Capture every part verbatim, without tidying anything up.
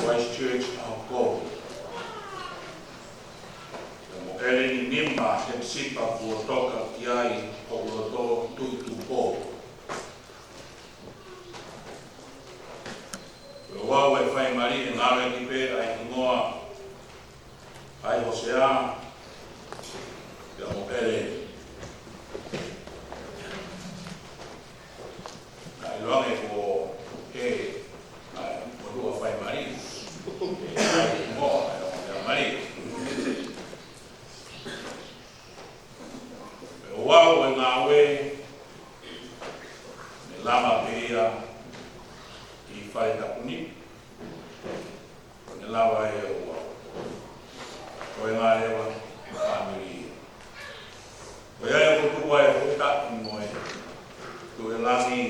Christchurch ʻAhokovi. Pea mo ʻEleni Nima Hepisipa kuo toka ki ai hoku loto Tuʻi Tupou. Pea ʻoku ou fai mali ʻe ngalo ʻi pē ʻa e hingoa ʻa e Hosea, pea mo ʻEleni. Naʻe ʻiloange ko e, ʻa e, mo tua fai mali. ʻA e hingoa, ʻa e fai mali. Pea ʻoku ou ngāue, ne lava pē ia ʻi fale tapu ni. Ne lava ʻe ua. Ko e ngāue ʻa e fāmili. Ko ia ʻoku tuku ai ʻa e tapu mo e tuʻu ʻi langi,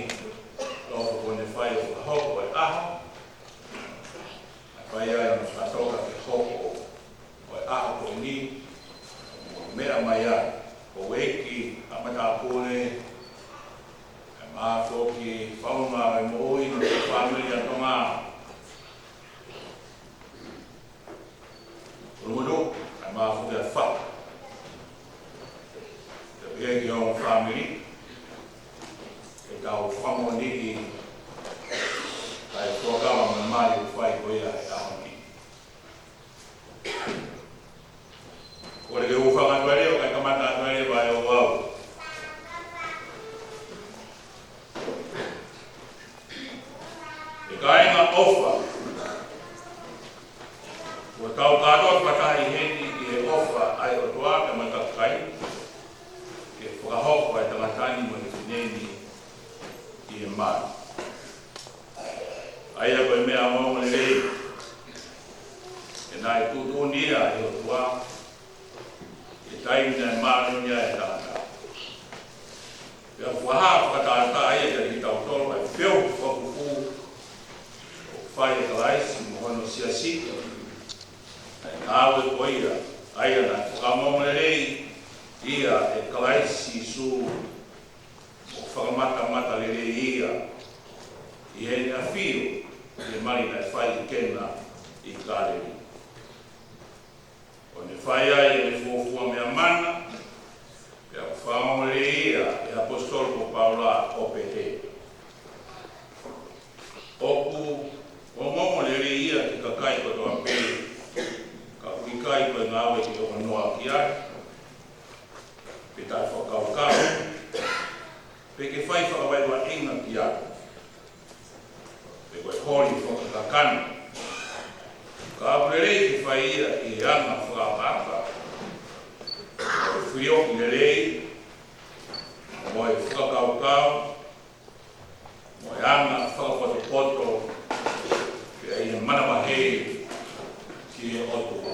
ʻoku ne fai ʻo fakahoko e ʻaho. ʻA e fai ai ʻa e fakatoka ke hoko ʻo e ʻaho ko eni, meʻa mai ai, ko e ʻEiki ʻa e matāpule, ʻa e mafoki, faunga e moʻui ʻo e fāmili ʻa Tonga. Ulumotu, ʻa e mafoki ʻa e fā. Ke pehē ki hoʻo fāmili, ke tau fakamoʻoniʻi, ʻa e fuakava mo e mali ʻoku fai ko ia he ʻaho ni. Kole ke u hūfanga atu ai leva, kae kamata atu ai leva ʻe ʻoʻou. ʻE kāinga ʻofa, ʻoku tau kātoa fakataha heni ʻi he ʻofa ʻa e ʻOtua pea mo e kakai, ke fakahoko ʻa e tangata ni mo e fefine ni ʻi he mali. ʻA ia ko e meʻa ongoongo lelei, he naʻe tuʻutuʻuni ia ʻe he ʻOtua, he taimi naʻe māʻoniʻoni ai e tangata. Pea fakahā fakatātā ia kiate kitautolu ʻa e feohi fakafufū ʻoku fai ʻe Kalaisi mo hono siasi. ʻA e ngāue ko ia, ʻa ia naʻe fakaongoongo lelei ia ʻe Kalaisi Sīsū, ʻo fakamatamata lelei ia ʻi heʻene ʻafio ʻi he mali naʻe fai ʻi Kena ʻi Kāleli. ʻO ne fai ai ʻene fuofua meʻa mana, pea ʻoku fakaongoongo lelei ia ʻe he ʻaposetolo ko Paula ʻo pehē, ʻoku ongoongo lelei ia ki he kakai kotoa pē, ka ʻoku ʻikai ko e ngāue ke ʻohonoa ki ai, pe taʻefakakaukau, pe ke fai fakavaivaiʻinga ki ai, pe ko e holi fakakakano. Ka ʻoku lelei ke fai ia ʻi he anga fakaʻapaʻapa, ʻo e filioʻi lelei, mo e fakakaukau, mo e anga fakapotopoto, pea ʻi he manavahē ki he ʻOtua.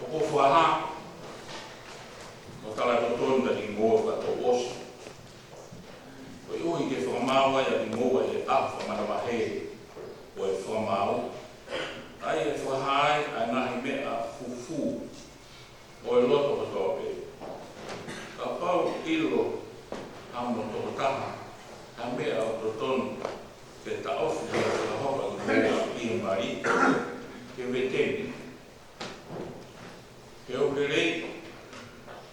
ʻOku ou fakahā mo tala totonu kiate kimoua kakato ʻosi, koeʻuhi ke fakamaau ai ʻa kimoua ʻi he ʻaho fakamanavahē ʻo e fakamaau, ʻa ia ʻe fakahā ai ʻa e ngaahi meʻa fufū ʻo e loto kotoa pē. Kapau ʻe ʻilo ʻe hamou tokotaha ha meʻa ʻoku totonu ke taʻofi ʻi he fakahoko ʻa kimoua ʻi he mali, ke veteni. He ʻoku lelei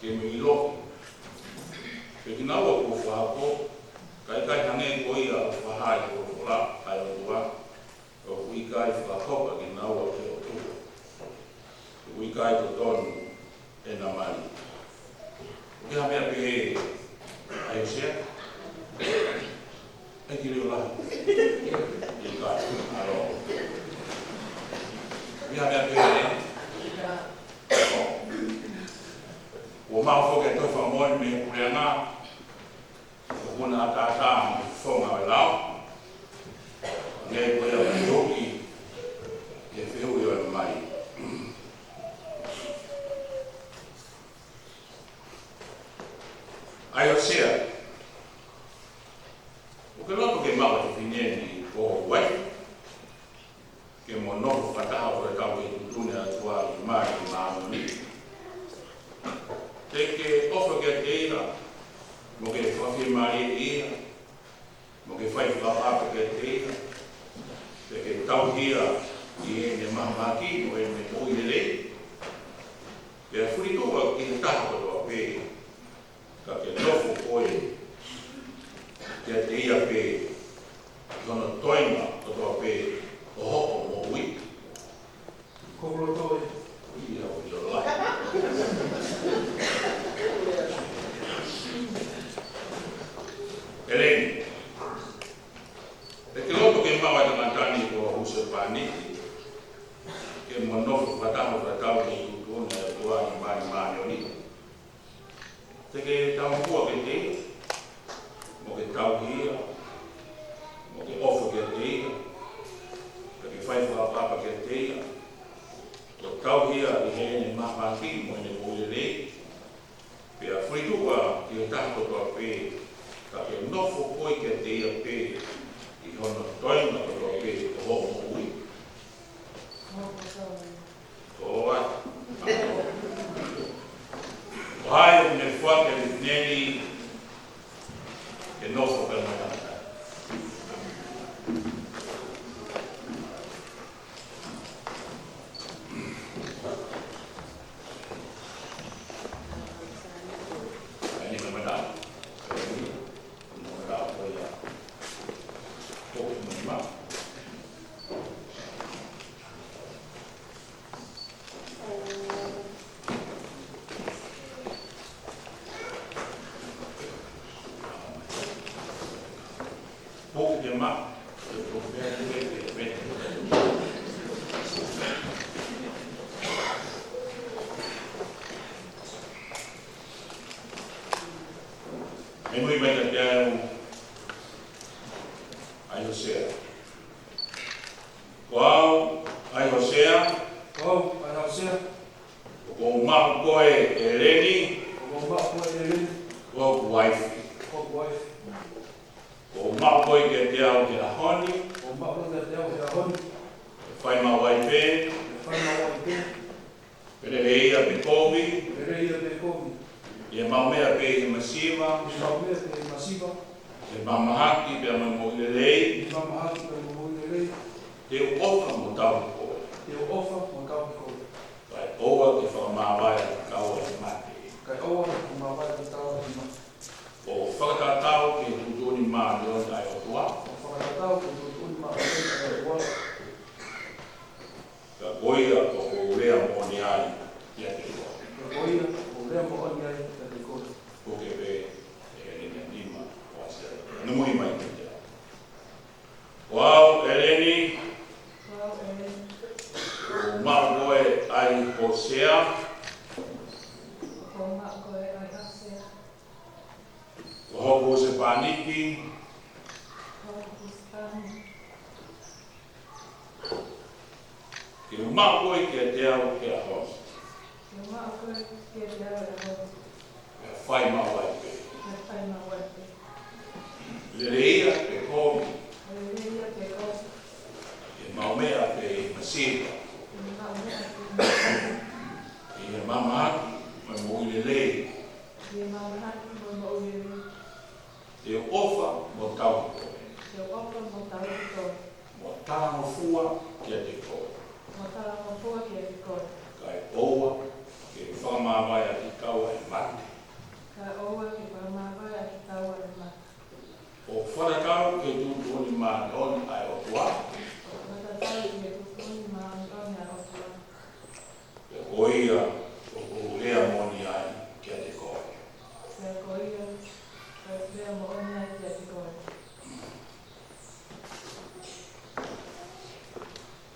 ke mou ʻiloʻi. Pea kinaua kuo fakahoko, ka ʻikai hangē ko ia ʻoku fakahā ʻi he folofola ʻa e ʻOtua, ʻoku ʻikai fakahoko ʻa kinaua ki he ʻOtua. ʻOku ʻikai totonu ʻena mali. ʻOku ʻi ai ha meʻa pehē ʻa Hosea? ʻEiki leʻo lahi. ʻIkai, ʻalo. ʻOku ʻi ai ha meʻa pehē? ʻOku mau foki ʻa e Tohi Fakamoʻoni mei he Puleʻanga, ʻoku na ʻataʻatā mo e fofonga ʻo e lao. Hangē ko ia ʻoku ʻi he fehuʻi ʻo e mali. ʻAi ʻo Sea, ʻoku ke loto ke maʻu ʻa e fefine ni ko ho uaifi, ke mou nofo fakataha ʻo fakatau ki he tuʻutuʻuni ʻa e ʻOtua ʻi he mali māʻoniʻoni. Te ke ʻofa kiate ia, mo ke fakafiemālieʻi ia, mo ke fai fakaʻapaʻapa kiate ia, pea ke tauhi ia ʻi heʻene mahamahaki mo ʻene moʻui lelei. Pea fulituʻa ki he taha kotoa pē, ka ke nofo koe kiate ia pē ʻi hono toenga kotoa pē ʻo hoʻo moʻui. Ko loto e. Ia, ʻo ia la. ʻEleni, ʻe ke loto ke maʻu ʻa e tangata ni ko Husepāniti, ke mo nofo fakataha fakataha ke tuʻutuʻuni ʻa e ʻOtua ʻi he māmani māʻoniʻoni? Te ke tauhi ia, mo ke tauhi ia, mo ke ʻofa kiate ia, pea ke fai fakaʻapaʻapa kiate ia, ʻo tauhi ia ʻi heʻene mahamahaki mo ʻene moʻui lelei. Pea fulituʻa ki he taha kotoa pē, ka ke nofo koe kiate ia pē ʻi hono toenga kotoa pē ʻo hoʻo moʻui. ʻOua. Ko hai ʻoku ne foaki ʻa e living ʻeni ke nofo pē mo e tangata? ʻAi ni ka mata. Ka mata ko ia. Ko mo ni ma. Mei mui mai ka te au ʻai Hōsea. Ko au, ʻai Hōsea. Ko au, ʻai Hōsea. ʻOku ou maʻu koe ʻEleni. ʻOku ou maʻu koe ʻEleni. Ko hoku uaifi. Ko hoku uaifi. ʻOku ou maʻu koe kiate au he ʻaho ni. ʻOku ou maʻu koe kiate au he ʻaho ni. Fai maʻu ai pē. Fai maʻu ai pē. Pe lelei ia pe kovi. Pe lelei ia pe kovi. ʻI he maʻu meʻa pe ʻi he masiva. ʻI he maʻu meʻa pe ʻi he masiva. ʻI he mahamahaki pea mo e moʻui lelei. ʻI he mahamahaki pea mo e moʻui lelei. Te u ʻofa mo tauhi koe. Te u ʻofa mo tauhi koe. Kae ʻoua ke fakamāvae ʻa kitaua he mate. Kae ʻoua ke fakamāvae ʻa kitaua he mate. ʻO fakatatau ki he tuʻutuʻuni māʻoniʻoni ʻa e ʻOtua. ʻO fakatatau ki he tuʻutuʻuni māʻoniʻoni ʻa e ʻOtua. Ka ko ia ʻoku ou lea moʻoni ai kiate koe. Ka ko ia ʻoku ou lea moʻoni ai kiate koe. Puke pē ʻEleni ʻa e nima ʻo Hōsea. Nofo mai kiate au. Ko au ʻEleni. Ko au ʻEleni. ʻOku ou maʻu koe ʻai Hōsea. ʻOku ou maʻu koe ʻai Hōsea. Ko hoku husepāniti. Ko hoku husepāniti. Ke u maʻu koe kiate au he ʻaho ni. Ke u maʻu koe kiate au he ʻaho ni. Pea fai maʻu ai pē. Pea fai maʻu ai pē. Lelei ia pe kovi. Lelei ia pe kovi. ʻI he maʻu meʻa pe ʻi he masiva. ʻI he maʻu meʻa pe ʻi he masiva. ʻI he mahamahaki mo e moʻui lelei. ʻI he mahamahaki mo e moʻui lelei. Te u ʻofa mo tauhi koe. Te u ʻofa mo tauhi koe. Mo talangofua kiate koe. Mo talangofua kiate koe. Kae ʻoua ke fakamāvae ʻa kitaua he mate. Kae ʻoua ke fakamāvae ʻa kitaua he mate. ʻO fakatatau ki he tuʻutuʻuni māʻoniʻoni ʻa e ʻOtua. ʻO fakatatau ki he tuʻutuʻuni māʻoniʻoni ʻa e ʻOtua. Pea ko ia ʻoku ou lea moʻoni ai kiate koe. Pea ko ia ʻoku ou lea moʻoni ai kiate koe.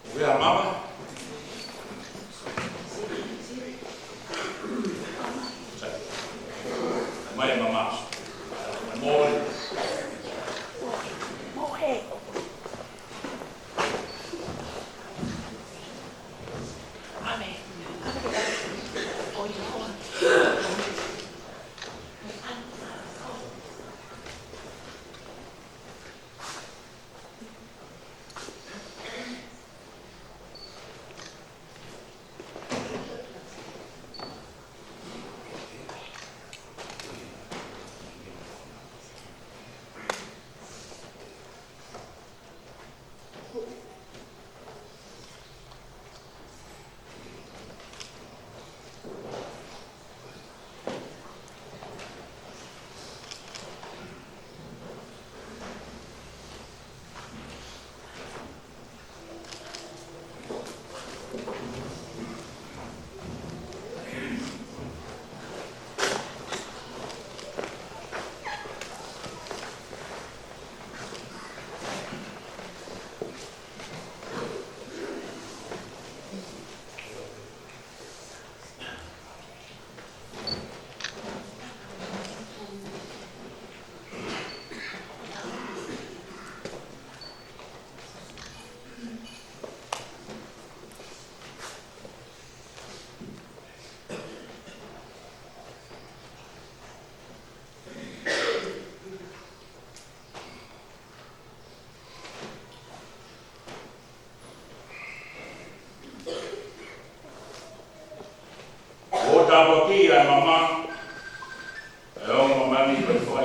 ʻOku ʻi ai mama? Mai mama. Moe.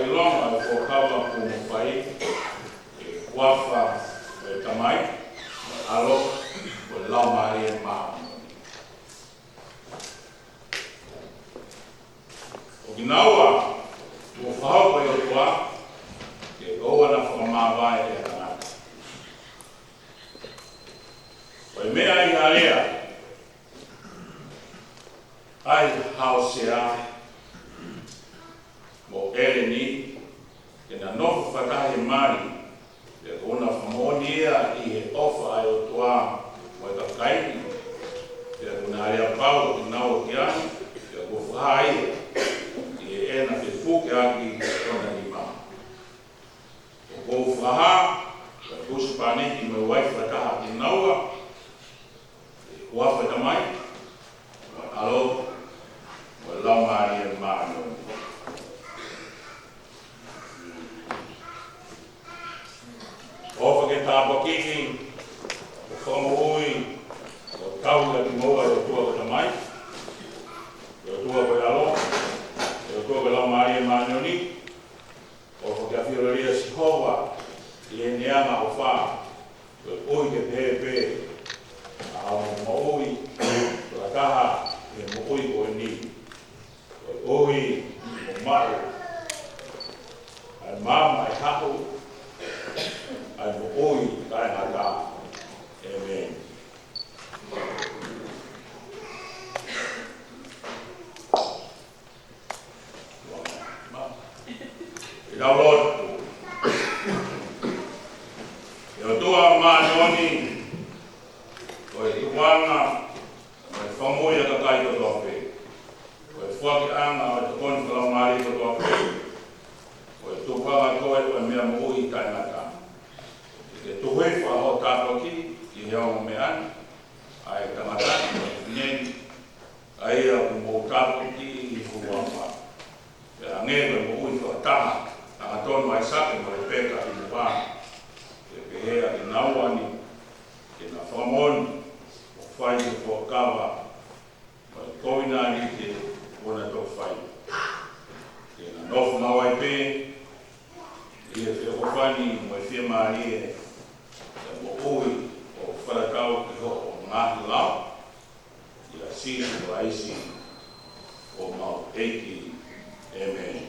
ʻIlonga ʻo e fuakava kuo mou fai, ʻi he huafa ʻo e Tamai, ʻAlo, mo e Laumālie Māʻoniʻoni. ʻO kinaua kuo fakahoko ʻe he ʻOtua, ke ʻoua naʻa fakamāvae ʻe ha tangata. Ko e meʻa ʻi he lea ʻa Haosea mo ʻEleni, ke na nofo fakataha ʻi he mali, pea kuo na fakamoʻoni ia ʻi he ʻofa ʻa e ʻOtua mo e kakai ni, pea kuo na aleapau ʻa kinaua ki ai, pea kuo fakahā ia ʻi heʻena fepukeʻaki ʻo ʻena nima. ʻOku ou fakahā, ko e husepāniti mo e uaifi fakataha ʻa kinaua, ʻi he huafa ʻo e Tamai, mo e ʻAlo, mo e Laumālie Māʻoniʻoni. ʻOfa ke tāpuakiʻi, ʻo fakamoʻui, ʻo tauhi ʻa kimoua ʻe he ʻOtua ko e Tamai, ʻe he ʻOtua ko e ʻAlo, ʻe he ʻOtua ko e Laumālie Māʻoniʻoni. ʻOfa ke ʻafio lelei ʻa Sihova ʻi heʻene angaʻofa, koeʻuhi ke pehē pē ʻa hoʻomou moʻui fakataha ʻi he moʻui ko eni, koeʻuhi ke mou maʻu ʻa e maama ʻo e haʻu, ʻa e moʻui taʻengata. ʻĒmeni. Ke tau lotu. ʻE ʻOtua māʻoniʻoni, ko e tupuʻanga mo e fakamoʻui ʻa e kakai kotoa pē, ko e foakiʻanga ʻo e tokoni fakalaumālie kotoa pē, ko e tupuʻanga koe ʻo e meʻa moʻui taʻengata. Ke tuku hifo ʻa hoʻo tāpuaki ki he ongo meʻa ni, ʻa e tangata ni, ʻa e fefine ni, ʻa ia ʻoku mou tāpuakiʻi ʻi ho huafa. Pea hangē ko e moʻui fakataha hangatonu ʻa ʻAisake mo Lepeka ʻi muʻa, ke pehē ʻa kinaua ni, ke na fakamoʻoni ʻoku fai ʻi he fuakava mo e kovinānite kuo na toki fai. Ke na nofo maʻu ai pē ʻi he feʻofoʻofani mo e fiemālie, ʻi he moʻui ʻoku fakatatau ki hoʻo ngaahi lao, ʻia Sīsū Kalaisi ko homau ʻEiki. ʻĒmeni.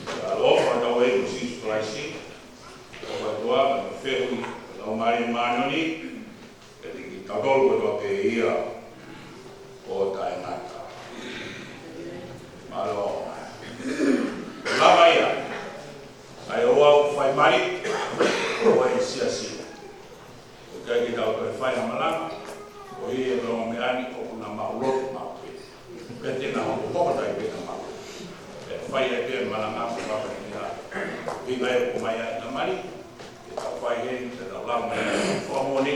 Ko e ʻaloʻofa ʻa hotau ʻEiki ko Sīsū Kalaisi, ko e ʻofa ʻa e ʻOtua, ko e feohi ʻa e Laumālie Māʻoniʻoni, ʻiate kitautolu kotoa pē ia ʻo taʻengata. Mālō. Lava ia ʻa e ʻoua ʻoku fai mali ʻo e siasi. ʻOku ʻikai ke tau toe fai ha malanga, koeʻuhi ko e ongo meʻa ni ʻoku na maʻu lotu maʻu pē. Pea te na hokohoko tai pē na maʻu. Pea fai ai pē malanga ko papa ni a. Pea ʻoku ʻomai ai ʻa e mali, ke tau fai heni, ke tau lava mai ʻa e fakamoʻoni,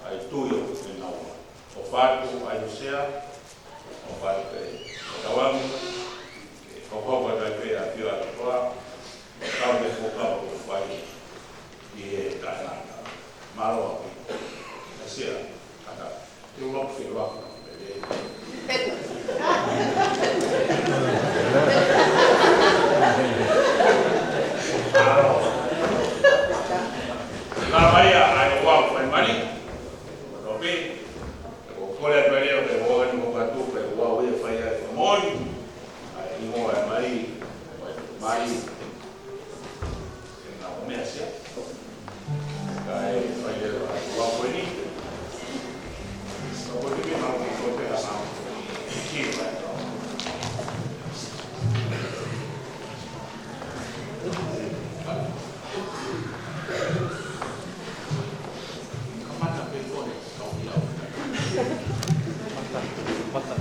ʻa e tui ʻoku ke naua. ʻOfa atu ʻa e sea, ʻofa atu pē, ʻo tauange, ke hokohoko tai pē ʻa e ʻafio ʻa e ʻOtua, ʻo tau me fuakava ʻoku fai ʻi he taʻengata. Mālō ʻaupito. ʻA e sea, kata. Te u lotu ke loa. Mālō. Lava ia ʻa e ʻoua ʻoku fai mali. Kotoa pē. Ko e kole atu ʻa e leʻo, ko e ʻoua ʻoku fai atu, ko e ʻoua ʻoku fai ʻa e fakamoʻoni. ʻA e ʻi muʻa ʻa e mali, ʻa e mali. Ke na ʻomai ʻa e sea. Kae fai leva ʻa e ʻoua ko eni. Ka ko e pē mau ki ko pē ʻa sa. Ki vai tau. Kamata pē kole, kau ia. Mata, mata.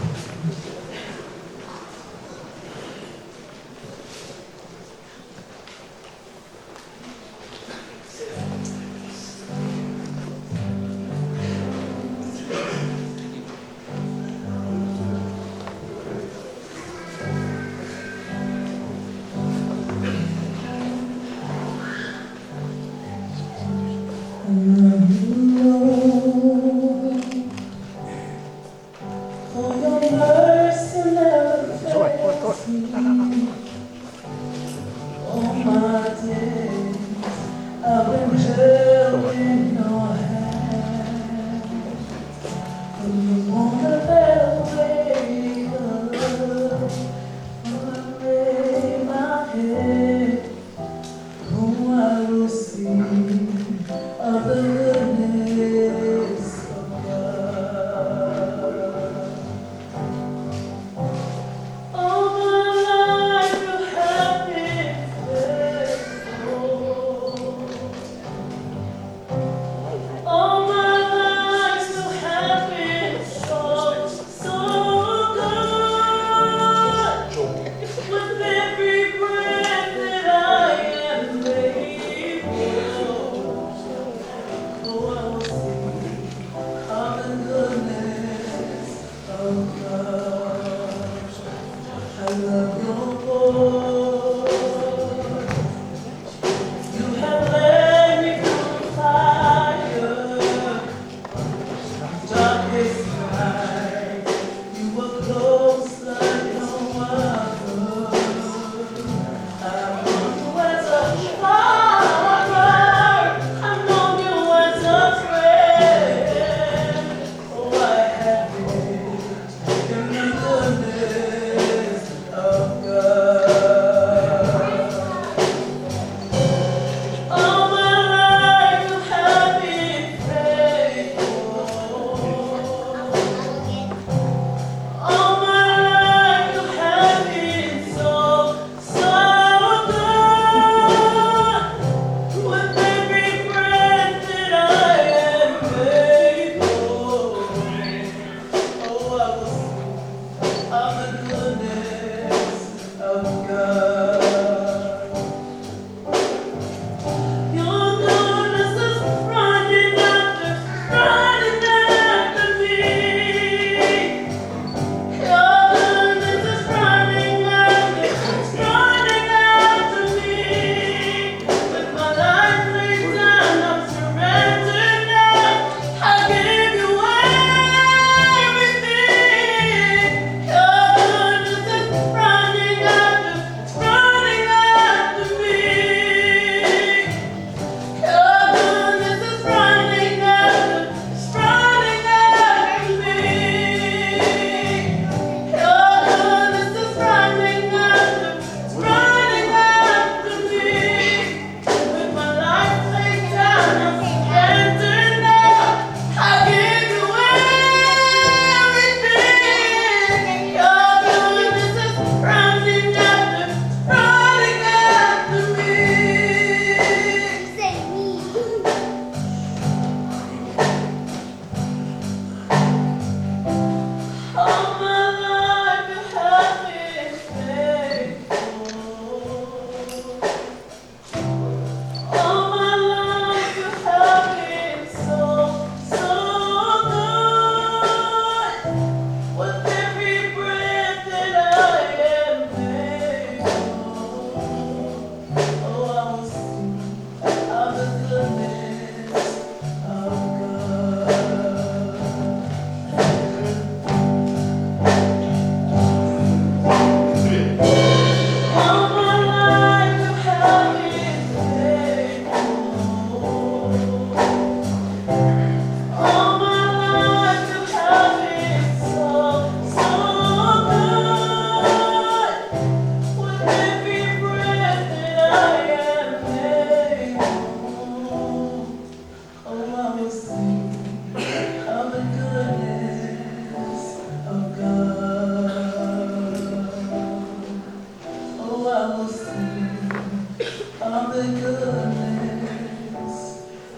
The goodness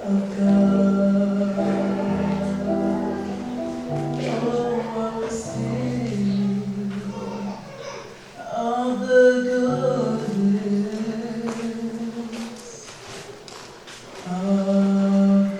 of God. Oh, I will sing of the goodness of God.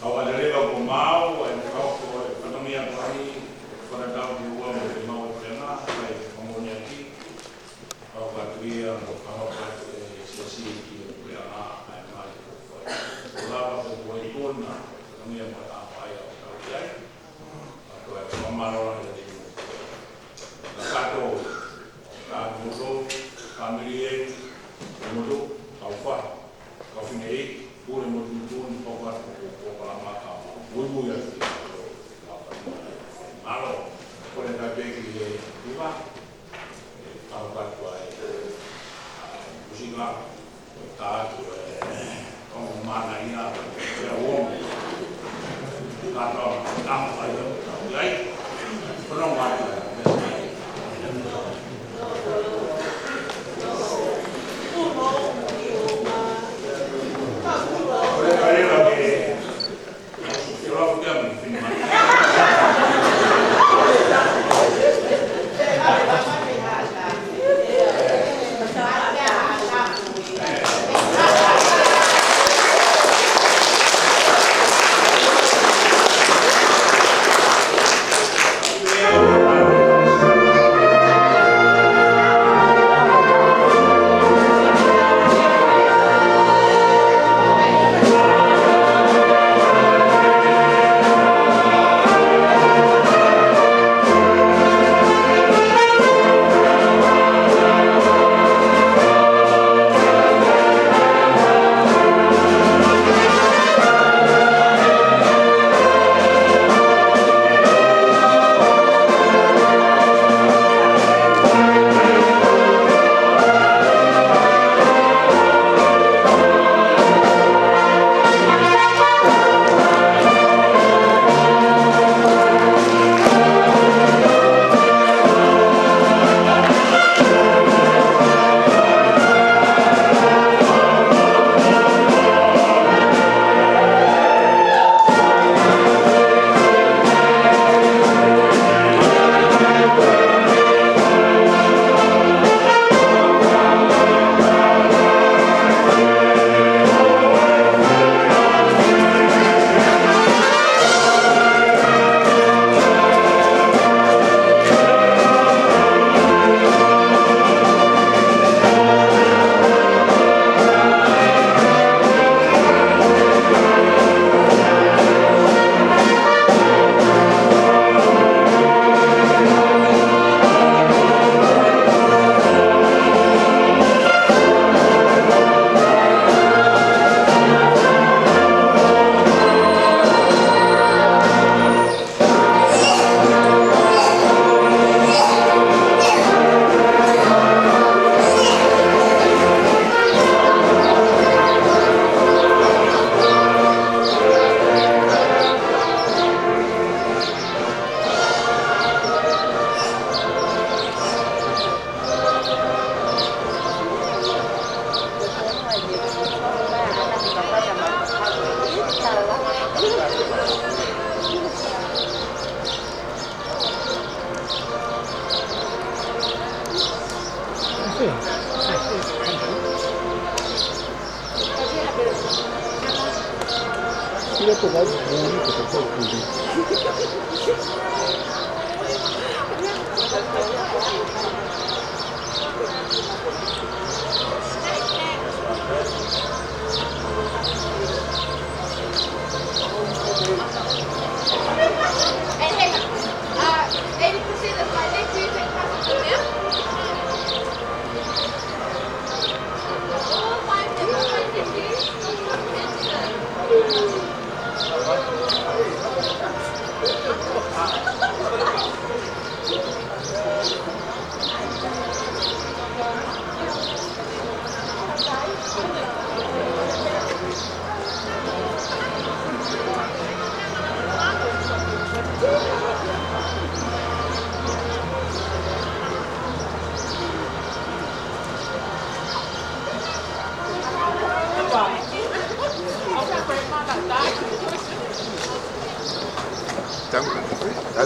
Kau ʻa Leva ko Mau, ʻa e kau ko e Fatongia ko ai, ko e tau ki ua mo e mau e tenga, ʻa e Fatongia ki, kau ka tuia, kau ka tuia, e sesi ki e kuia a, ʻa e mai ko fai. Ko lava ko ko i kona, Fatongia mo e a fai au tau ki ai. Ko e fakamālō ʻa e Tīmote. Ka kātou, kātou, fāmili ē, motu, kau fā, kau fine ē, pule motu motu, kau fā, kau fā, kau fā, kau fā, muimui atu ki kātou, kau fā, mālō, ko e tape ki he iva, ʻe, kau fā, kau fā, ʻa, musinga,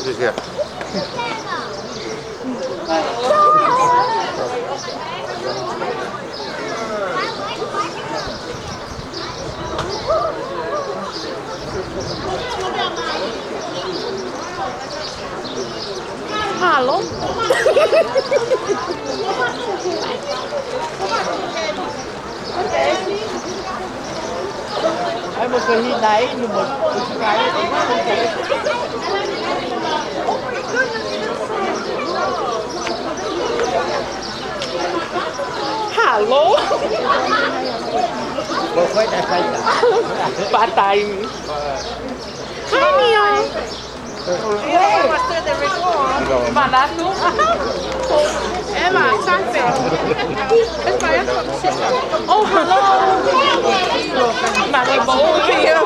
Gracias. Halo. Ai mo ke hina inu mo. Halo. Pātai. Hai, Mio. Manatu. Emma, Sante. Oh, hello. Mami, bom dia.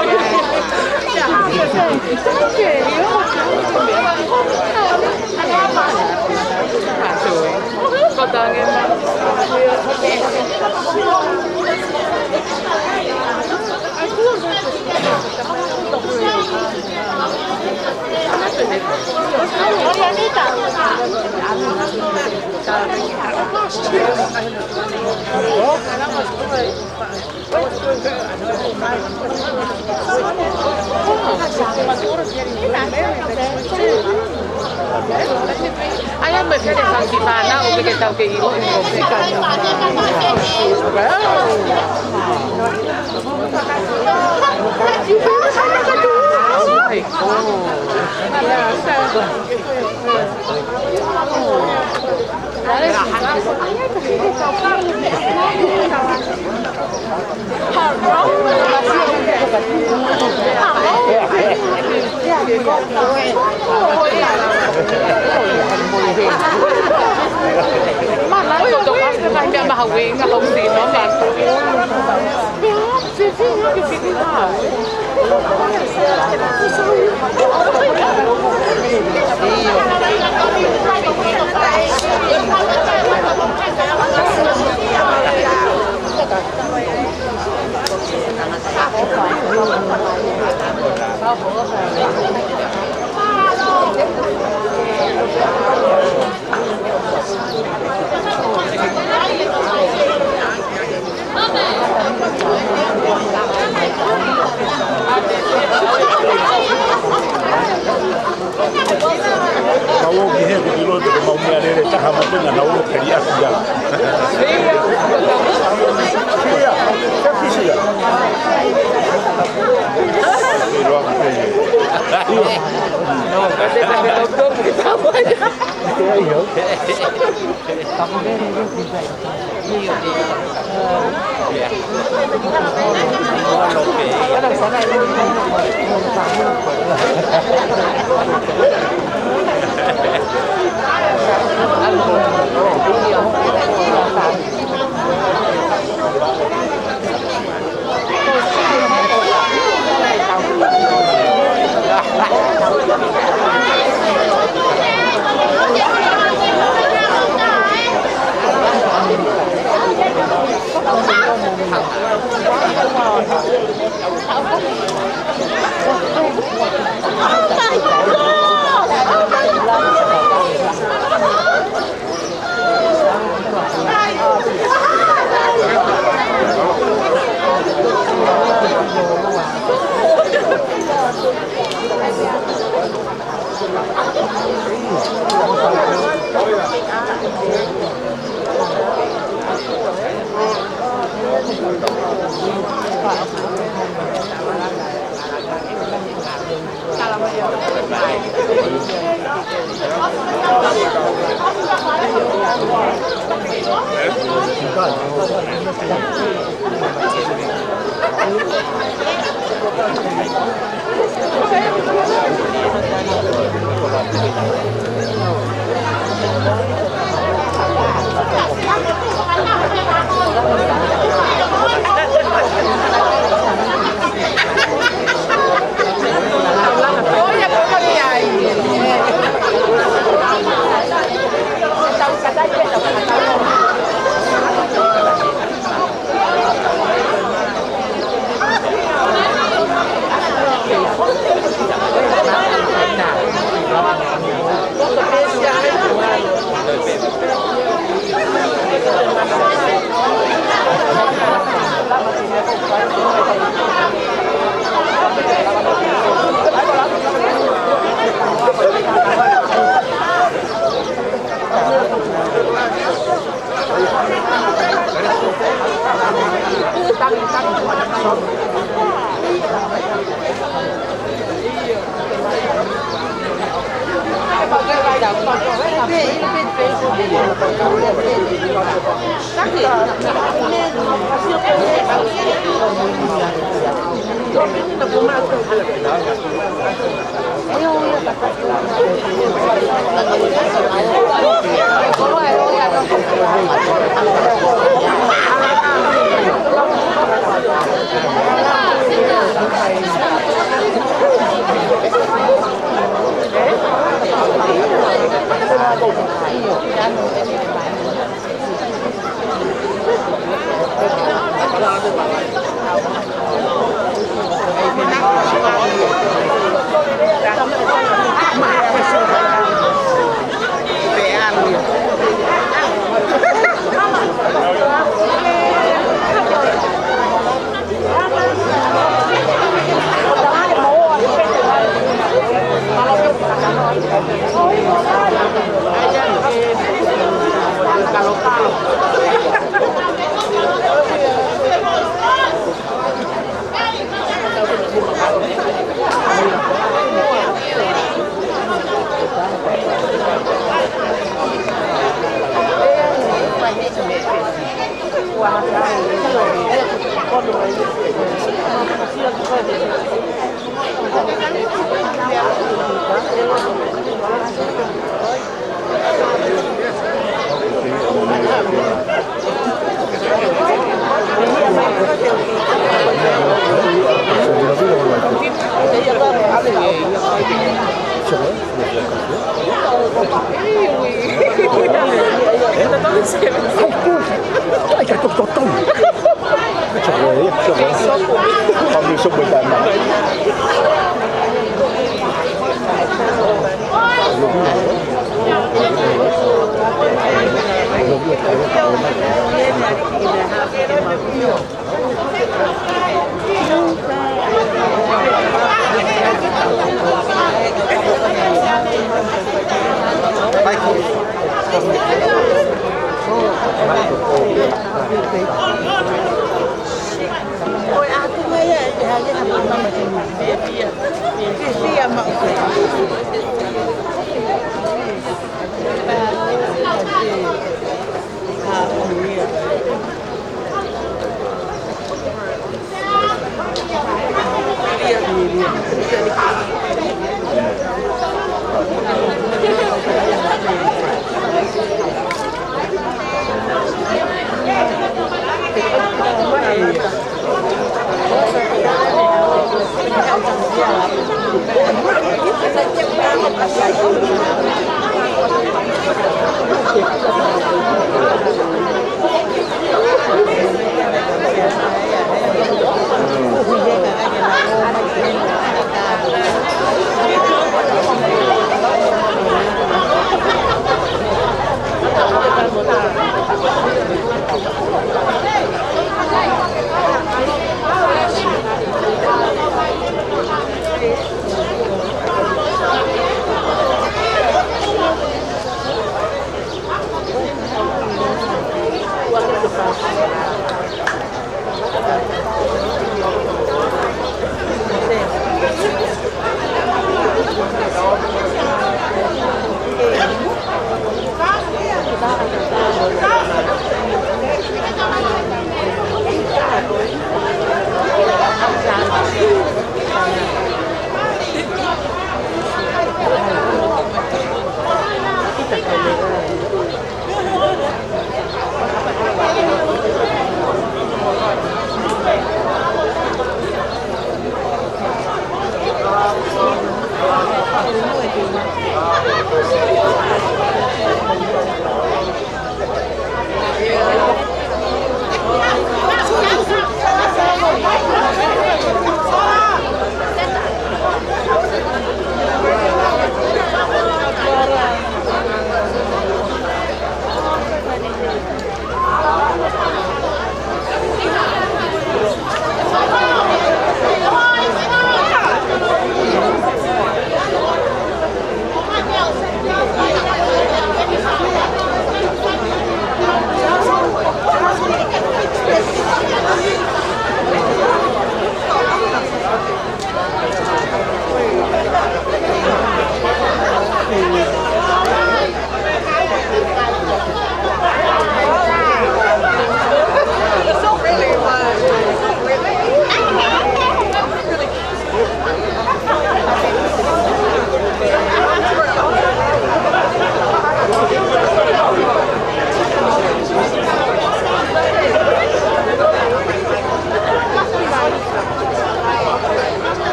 Thank you. Ai, ʻa e meʻa ke tau ki fānau, ʻoku ke tau ke ʻilo, ʻi ko fika. Kau au ki he kuki loa te kau meʻa lele taha mo tena na o keri asia. Ia, te kisia. Ia.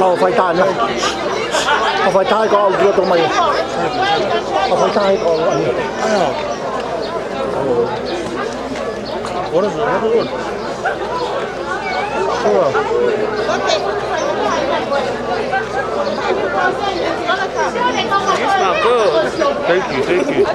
ʻAu faitā na. ʻAu faitā ko au tua to mai. ʻAu faitā ko au. What is it? What is it? Sure. Thank you, thank you.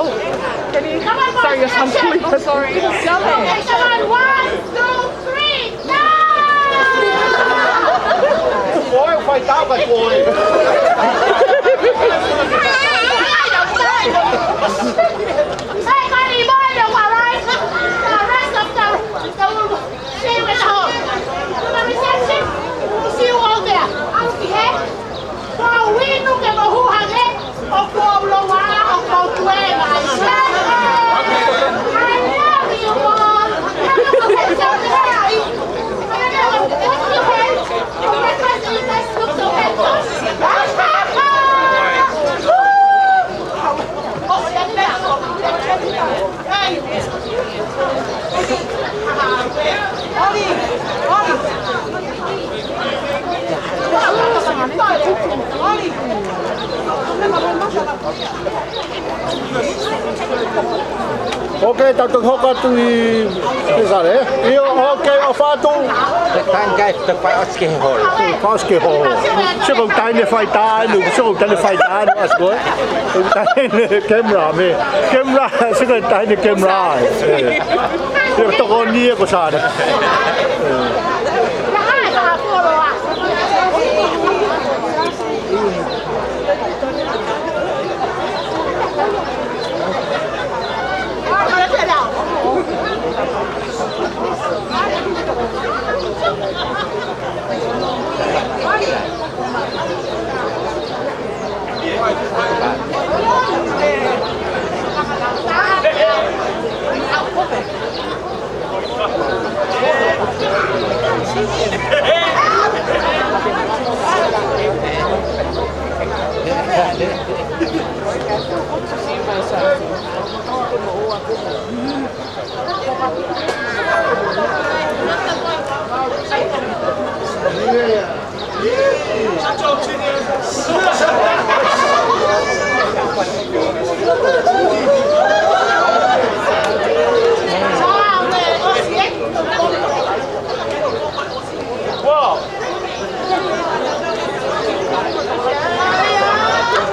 Oh, sorry, yes, I'm pulling. Sorry. Come on, one, two, three, go! Boy, fight out, my boy. Hey, buddy, boy, don't worry. The rest of the, the, see you at home. Come on, reception. We'll see you all there. I'll be here. Ko au inu ke mo hū hake, ʻoku ou loua, ʻoku ou tuē mai. I love you all. Thank you, guys. You guys look so handsome. Ok, tau toki hoko atu ʻi, ʻi Sale, ē? ʻIo, ok, ʻofa atu. Te tangai, te fai ʻosi ki he holo. Fai ʻosi ki he holo. Sio ko e taʻahine faitā ʻeni, sio ko e taʻahine faitā ʻeni, ʻasi ko ē. Ko e taʻahine camera, mei he camera, sio ko e taʻahine camera, ē. Sio tokoni ia ko Sale.